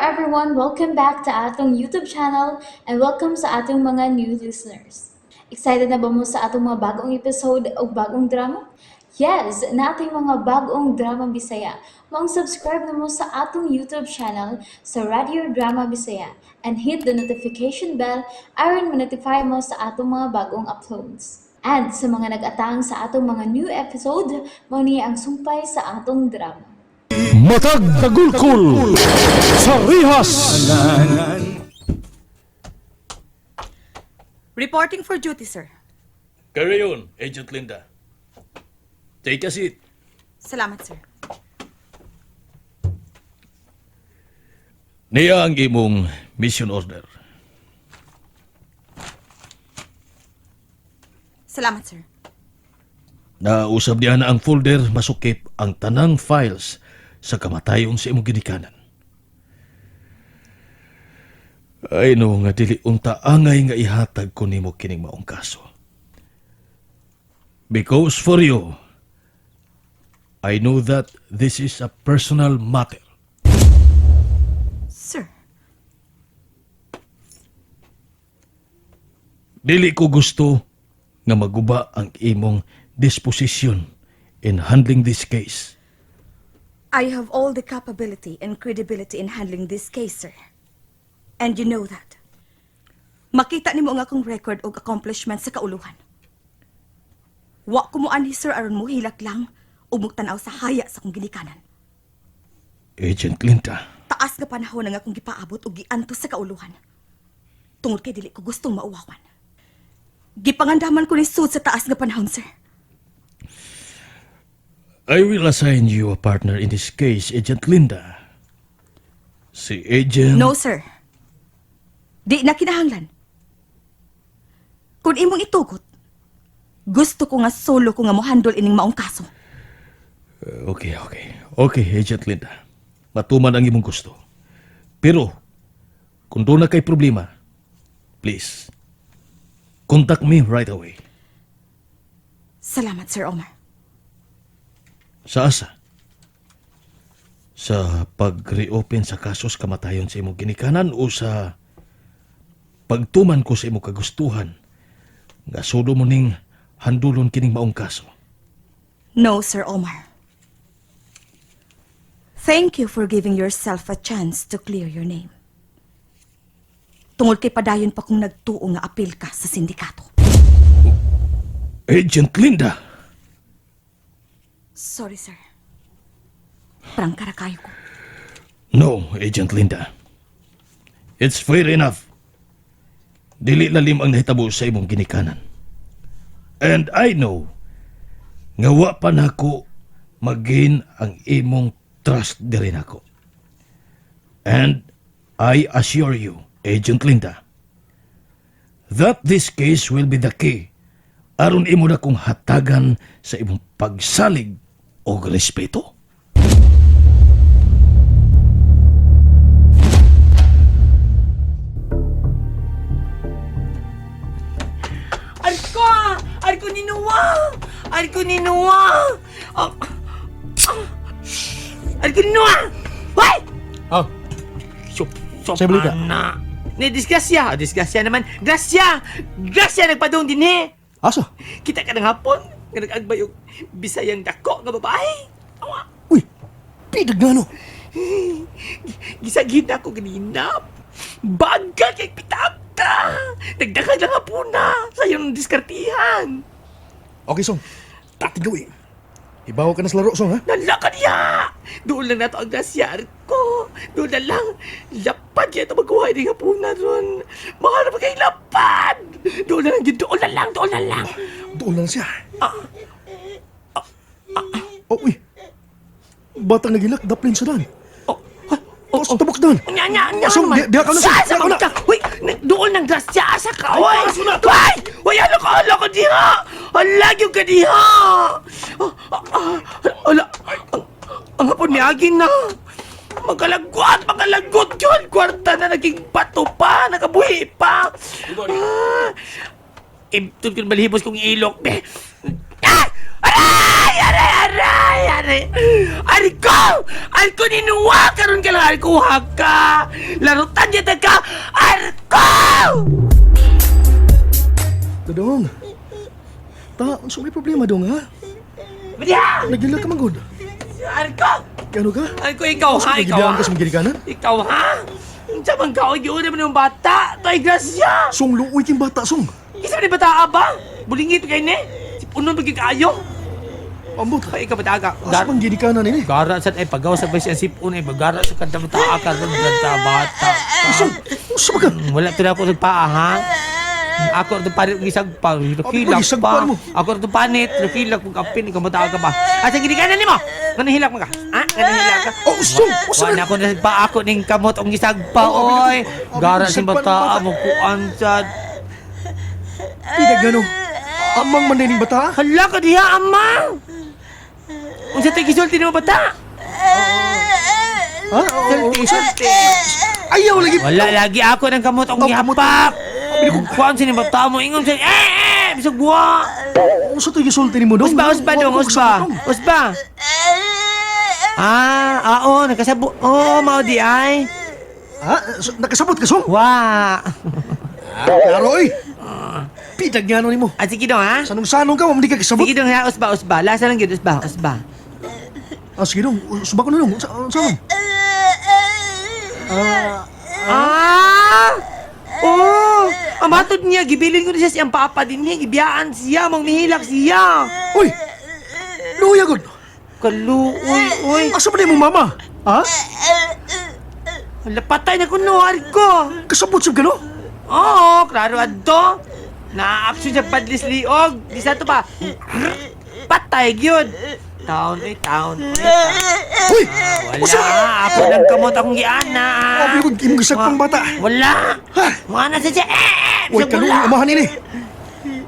everyone! Welcome back to atong YouTube channel and welcome sa atong mga new listeners. Excited na ba mo sa atong mga bagong episode o bagong drama? Yes, nating mga bagong drama Bisaya. Maong subscribe na mo sa atong YouTube channel sa Radio Drama Bisaya and hit the notification bell aron ma-notify mo sa atong mga bagong uploads. And sa mga nag-atang sa atong mga new episode, mao ni ang sumpay sa atong drama. Matag Tagulkul sa Rihas. Reporting for duty, sir. Carry on, Agent Linda. Take a seat. Salamat, sir. Niya ang imong mission order. Salamat, sir. Nausab niya na ang folder masukip ang tanang files sa kamatayon sa imong ginikanan. Ay no, nga dili unta angay nga ihatag ko nimo kining maong kaso. Because for you, I know that this is a personal matter. Sir, Dili ko gusto nga maguba ang imong disposisyon in handling this case. I have all the capability and credibility in handling this case, sir. And you know that. Makita nimo ang akong record og accomplishment sa kauluhan. Wa ko mo anhi, sir, aron mo hilak lang ug mugtan-aw sa haya sa akong ginikanan. Agent Linda, Taas nga panahon ang akong gipaabot og giantos sa kauluhan. Tungod kay dili ko gustong mauwawan. Gipangandaman ko ni sud sa taas nga panahon, sir. I will assign you a partner in this case, Agent Linda. Si Agent... No, sir. Di na kinahanglan. Kung imong itugot, gusto ko nga solo ko nga mohandol ining maong kaso. Okay, okay. Okay, Agent Linda. Matuman ang imong gusto. Pero, kung doon na kay problema, please, contact me right away. Salamat, Sir Omar. Sa asa? Sa pag-reopen sa kasos kamatayon sa imong ginikanan o sa pagtuman ko sa imong kagustuhan nga sulo mo ning handulon kining maong kaso. No, Sir Omar. Thank you for giving yourself a chance to clear your name. Tungod kay padayon pa kung nagtuo nga apil ka sa sindikato. Agent Linda! Sorry, sir. Prangkara kayo ko. No, Agent Linda. It's fair enough. Dili lalim ang nahitabo sa imong ginikanan. And I know nga wa pa nako magain ang imong trust diri nako. And I assure you, Agent Linda, that this case will be the key aron imo na kong hatagan sa imong pagsalig og respeto. Arko! Arko ni Noah! Arko ni Noah! Ah, ah. Arko ni Noah! Hoy! Oh, Sup, sup, Sa balita. na. Ni disgrasya. Disgrasya naman. Grasya! Grasya nagpadong din eh. Asa? Kita ka ng hapon. Nga nag-agbay og bisayang dako nga babae. Awa. Uy, pidag nga no. Gisagin ako ganinap. Baga kay pitaka. Nagdakag lang hapon na. Sa iyong diskartihan. Okay, Song. Tati gawin. Ibawa ka na sa laro, Song, ha? Nala ka niya! Doon lang nato ang glasyar ko. Doon na lang. Lapad yan ito magkuha din hapuna ron. Mahal pa kay lapad! Doon na lang, doon na lang, doon na lang. Doon lang siya. Oh, uy. Batang nagilak, daplin sa dan. Oh, oh, Oh, tabok dan. Nya, nya, nya Song, naman. diha ka na, Song. Sa, Diha ka na. ka. Uy, doon ng grasya, asa ka, uy! Uy! Uy, ano ka, ala ka diha! Ala, yung ka diha! Ah, ah, ah, Ala, ang hapon miagi na. Magkalagwat, makalagot yun! Kwarta na naging bato pa, nakabuhi pa! Ah, Ibtod ko balihibos kong ilok, be! Ah! Aray! Aray! Aray! Aray! Arko! Arko ninuwa! Karon ka lang arko haka! Larutan niya ta ka! Arko! Dodong. Ta, unsa may problema dong ha? Badiha! Nagila ka man gud. Arko! Kano ka? Arko ikaw ha? Ikaw Nagibiyaan ha? ka sa mga ginikanan? Ikaw ha? Unsa man ka? Oy, giuna man yung bata! Toy, grasya! Song luoy king bata song. Isa man ni bata ba? Bulingit kay ni? Si punon pagkikaayo. Kaayo. Ambot. Ay, ikaw bata ka. Asa pang ginikanan ini? Gara sa ay pagaw sa basi ang sipon ay bagara sa kada bata ka ron bata bata. Song, unsa ba ka? Wala tira ako nagpaa ha. Ako ito panit ng isagpa, Abi, nakilak isagpa pa. mo. Ako ito panit, nakilak kung kapin, ikaw bata ka ba? Asa ginikanan nimo? Nga nahilak mo ka? Ha? Nga nahilak ka? Oh, song, unsa Wala na? ako na pa ako ning kamot ang isagpa Oh, abi, oy. abi, Gara sa isagpa ng bata bata. mo kuan sad. Tidak gano. Amang man ning bata? Hala ka diha amang. Unsa tay gisulti nimo bata? Ha? Oh, Sulti, sulti. Ayaw lagi. Wala lagi ako ng kamot ang Oh, kamot. gihapak. Kuan sini bata mo ingon sa eh eh bisag buwa. Unsa to gisulti nimo dong? Usba usba dong Wa ko usba. kasabot, dong. Usba. Ah, oo, nakasabo. Oo, mao di ay. Ha? So, nakasabot ka song? Wa. Klaro oy. Pidag nga nimo. Ah, sige dong ha. Sanong-sanong ka, wa man di ka kasabot. Sige dong ha, usba usba. Lasa lang gyud usba, usba. Ah, sige dong. Usba ko na dong. Unsa unsa man? Ah! Oh! Ang matod niya, gibilin ko na siya siyang papa din niya. Gibiyaan siya, mong mihilak siya. Uy! Luya gud. Kaluoy, uy. Asa man imong mama? Ha? Hala, patay na kuno, ko. Kasabot sab ka no? Oo, klaro adto. Na-action siya padlis liog. Di sa to pa. Patay gyud. Taon oy, taon oy. Uy! Wala, ako lang kamot akong giana. Abi ko imong gisagpang bata. Wala. Ha? Mga na siya. Eh, eh, Uy, bisag kaluoy wala. amahan ini.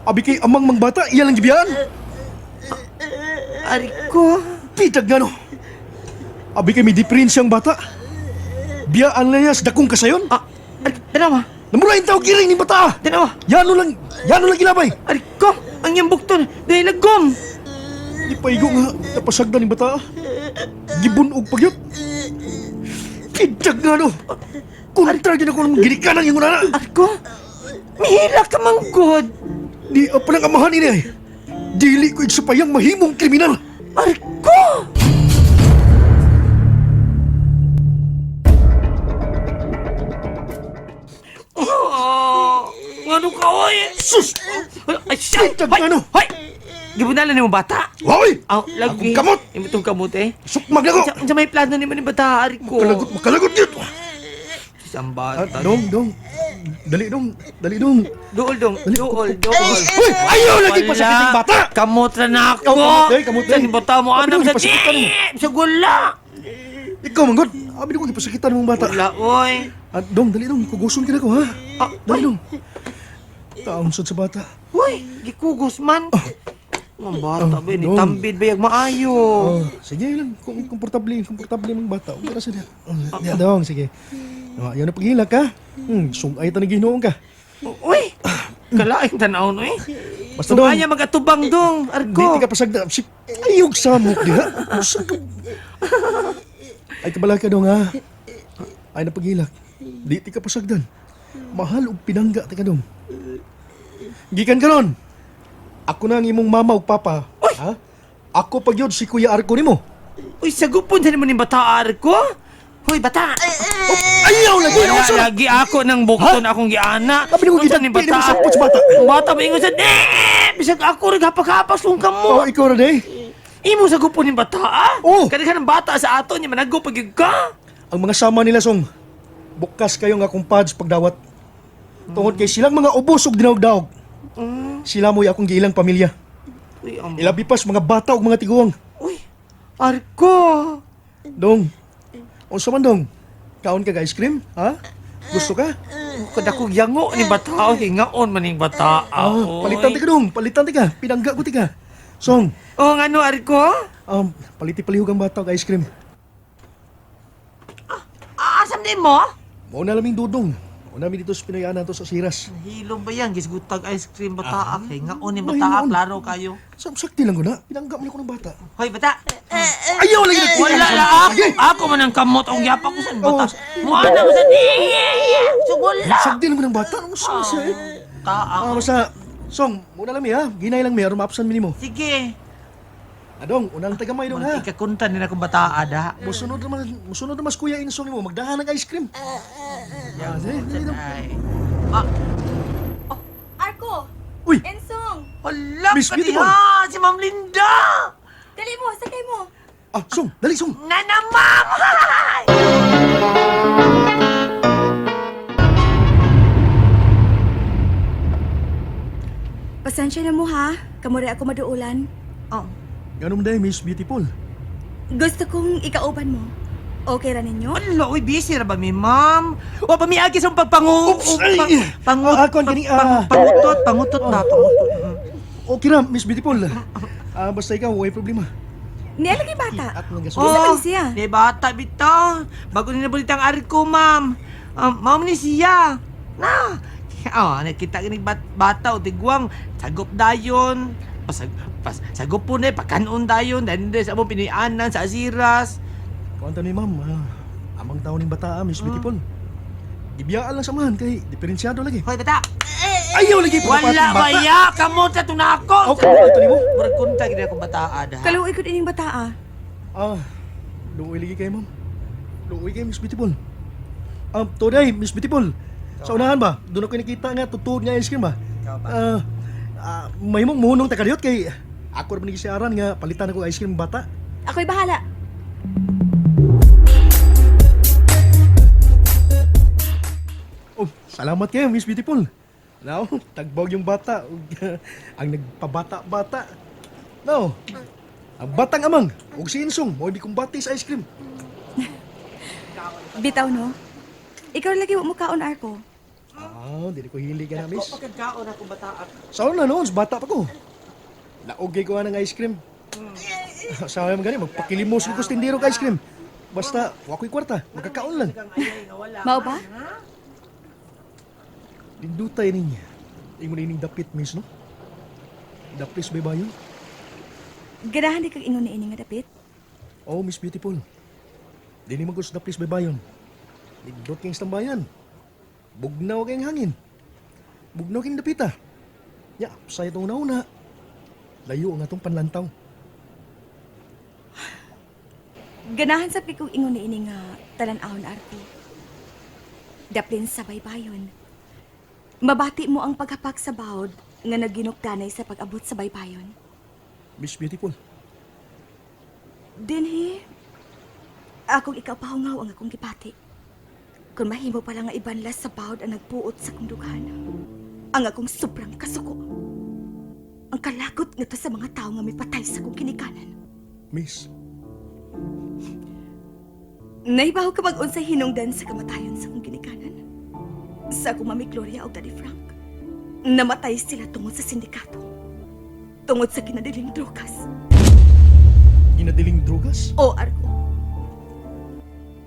Abi kay amang mang bata, iya lang gibiyaan. Ari ko. Pitag nga no. Abi kay may diferensya ang bata. Biyaan lang niya sa dakong kasayon. Ah, ari, tanawa. Namulain tao giring ni bata. Tanawa. Yano lang, yano lang gilabay. Ari ko, ang iyang bukton, dahil lagom. Di paigo nga napasagdan ni bata. Gibunog pagyot. Pitag nga no. Kontra gyud ako ng ginikanan yung una. Ari ko, mihila ka manggod. Di pa lang amahan ini ay. Dili ko payang mahimong kriminal. Ari ko! Oh, ano ka, oy? Sus! Ay, siya! Pitag Hoy! nga no. Hoy! Gibunalan ni mo bata? Hoy! Aw, lagi. Akong kamot! Imo tong kamot eh. Sukmag na ko! Unsa unsa may plano nimo ni bata, ari ko? Makalagot, makalagot yun! Isang bata. Ah, dong, dong. Dali, dong. Dali, dong. Duol dong, duol, duol. Uy! Ayaw lagi pasakit ng bata! Kamot na na ako! Oh, kamot eh, kamot eh. Sa bata mo, Abi anak dong, sa ipasakitan mo. Sa gula! Ikaw, manggod. Abi ko, gipasakitan mong bata. Wala, oy. Ah, dong, dali, dong. Kuguson ka na ko, ha? Ah, Dali, dong. Taong sud sa bata. Uy, gikugos man. Ang bata ba ni dong. tambid ba yag maayo. Oh, sige lang. Kung komportable, komportable mong bata. Huwag ka na sila. Oh, diya, dong, sige. Ah, Ayaw na paghilak, ha? Sungay ta na ginoong ka. Uy, kalaing tanaw no eh. Basta dong. Sumaya magatubang dong, Di arko. ka pasagda. Si ayog samok diha. Usa ka. Ay kabala ka dong ha. Ay napaghilak. Di ti ka pasagdan. Mahal og pinangga ti ka dong. Gikan karon. Ako na ang imong mama ug papa. Ha? Ako pag yun si Kuya Arko nimo. Uy, sagupon sa nimo ni bata arko. Hoy, bata. Oh, ayaw lagi. Wala Unsa? lagi ako ng bukton akong giana. Sabi ko, Unsa ni gidagpi bata? nimo sapot sa bata. Ang bata ba ingon sa eh, bisag ako rin hapak-hapas kung Oh, kamo. ikaw ra day. Imo sagupon ni bata ah. Oh. Kadaghan ng bata sa ato niya manago pag gyud ka. Ang mga sama nila song bukas kayo nga akong pads pagdawat. Tungod kay silang mga ubos ug dinawg-dawg. Sila mo'y akong giilang pamilya. Uy, ang Ilabi pas mga bata ug mga tiguang. Uy, arko. Dong. Unsa man dong? Kaon ka ga ice cream? Ha? Gusto ka? Kadakog yango ni bata, oh, hingaon man ning bata. Ah, oy. palitan ti ka dong, palitan ti ka. Pinangga ko ti ka. Song, Oh, ngano arko? paliti palihog ang bata og ice cream. Ah, asam din mo? Mao na laming dudong. Una mi dito sa Pinoyanan to sa Siras. Hilom ba yan? Gisgutag ice cream bata. Kay ngaon ni Ay, bata, ngaon. klaro kayo. Sakti lang ko na. Pinangga man ako ng bata. Hoy, bata! Ayaw lagi nagpinang Wala na ako! Ako man ang kamot ang yapa ko sa bata. Mukha na mo sa... So, wala! Sakti lang ko ng bata. Anong saan siya eh? Taa. Ah, basta, Song, muna lang mi ha. Ginay lang mi, aron maapsan mi nimo. Sige. Adong, unang tagamay dong ha. Ikakunta nila kung bata ada. Musunod naman si Kuya Insong nimo, magdahan ng ice cream. Ah, dali, dali, dong. Ay. Ah, Arko! Uy! Ensong! wala Miss ka Beautiful. diha! Si Ma'am Linda! Dali mo, sakay mo! Ah, Song, dali Song. Nana, ma'am! Pasensya na mo ha. Kamura ako maduulan. Oh. Ganun day, Miss Beautiful. Gusto kong ikauban mo. Okay ra ninyo? Wala, uy, busy ra ba mi, ma'am? O, pamiagi sa pagpangu... Oops, ay! Pangut... Ah, kon, gani, ah. Pangutot, pangutot na, pangutot. Okay ra, Miss Beautiful. Ah, basta ikaw, way problema. Niya lagi bata. At nang Isa gasolina. man siya. Di bata bitaw. Bago ni nabulitang ari ko, ma'am. Ma'am ni siya. Na. Oh, nakita gani bata o tigwang sagop dayon. Pasag pas sagop po na pakanon dayon dahil sa among Pinoyanan sa Asiras. Kuwanta ni ma'am, ah, amang tao ning bata, ah, Miss Beautiful. Gibiyaan lang samahan kay diferensyado lagi. Hoy bata. Ayaw lagi Wala pagpatong ba bata. ya kamo sa tunako. Okay, ito nimo. Murag kunta gid akong bata ada. Kaluoy ko ining bata ah. Ah, luoy lagi kayo, ma'am. Luoy kayo, Miss Beautiful. Today, Miss Beautiful. Sa unahan ba, doon ako nakita nga, tutuod nga ice cream ba? Ah, ah, may mong munong takaliyot kay ako ra man gisiaran nga palitan ako ice cream bata. Ako'y bahala. Oh, salamat kayo, Miss Beautiful. Now, tagbog yung bata. Ang nagpabata-bata. No, ang batang amang, og si Insong, mo di kumbati sa ice cream. Bitaw no? Ikaw lagi wa mo kaon Arko. Ah, dili ko hili ka na, miss. Pagkaon akong bata. Sa una noon, sa bata pa ko. Laogay ko nga ng ice cream. Sa man gani, magpakilimos ko sa tindero og ice cream. Basta, wa ko'y kwarta, magkakaon lang. Mao ba? Lindutay ninya. Ingon ining dapit, miss, no? Dapis ba yun? Ganahan di kag ingon ni ini nga dapit. Oh, Miss Beautiful. Dili man ko sa dapis baybayon. Lindot kayong tambayan. Bugnaw kayong hangin. Bugnaw kayong dapita. Ya, sa itong una-una. Layo ang atong panlantaw. Ganahan sa kong ingon ni ini nga talan-awon Arko. Daplin sa baybayon. Mabati mo ang paghapak sa bawod nga naginukdanay sa pag-abot sa baybayon. Miss Beautiful. Dinhi, akong ikaw pahungaw ang akong gipati. Kung mahimo pala nga ibanlas sa bawod ang nagpuot sa akong dughan. Ang akong sobrang kasuko. Ang kalagot nito sa mga tao nga mipatay sa akong kinikanan. Miss, Naibaw ka mag-unsay hinungdan sa kamatayon sa akong ginikanan. Sa akong Mami Gloria o Daddy Frank. Namatay sila tungod sa sindikato. Tungod sa kinadiling drogas. ginadiling drugas? O Arko.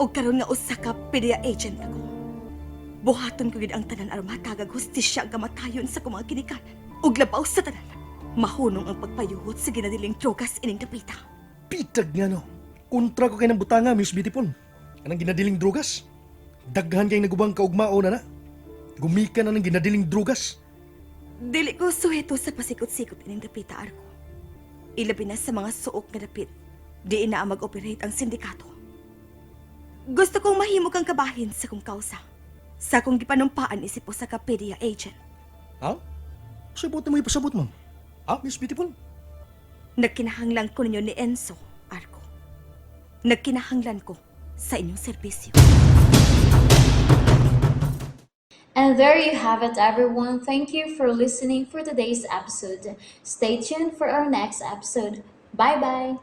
O karon nga usa ka PDEA agent ako. Buhaton ko gid ang tanan aron matagag hustisya ang kamatayon sa akong mga ginikanan. Ug labaw sa tanan. Mahunong ang pagpayuhot sa ginadiling drogas ining dapita. Pitag nga no. Kontra ko kay ng butanga, Miss Beautiful. Anang ginadiling drugas? Daghan kay nagubang kaugmao na na. Gumika na ng ginadiling drugas. Dili ko suheto sa pasikot-sikot ining dapita, Arko. Ilabi na sa mga suok nga dapit, di na mag-operate ang sindikato. Gusto kong mahimo kang kabahin sa kong kausa. Sa akong gipanumpaan isip sa ka PDEA agent. Ha? Sabot na mo ipasabot, ma'am. Ha, Miss Beautiful? Nagkinahanglan ko ninyo ni Enzo, Arko. Nagkinahanglan ko sa inyong serbisyo. And there you have it, everyone. Thank you for listening for today's episode. Stay tuned for our next episode. Bye bye.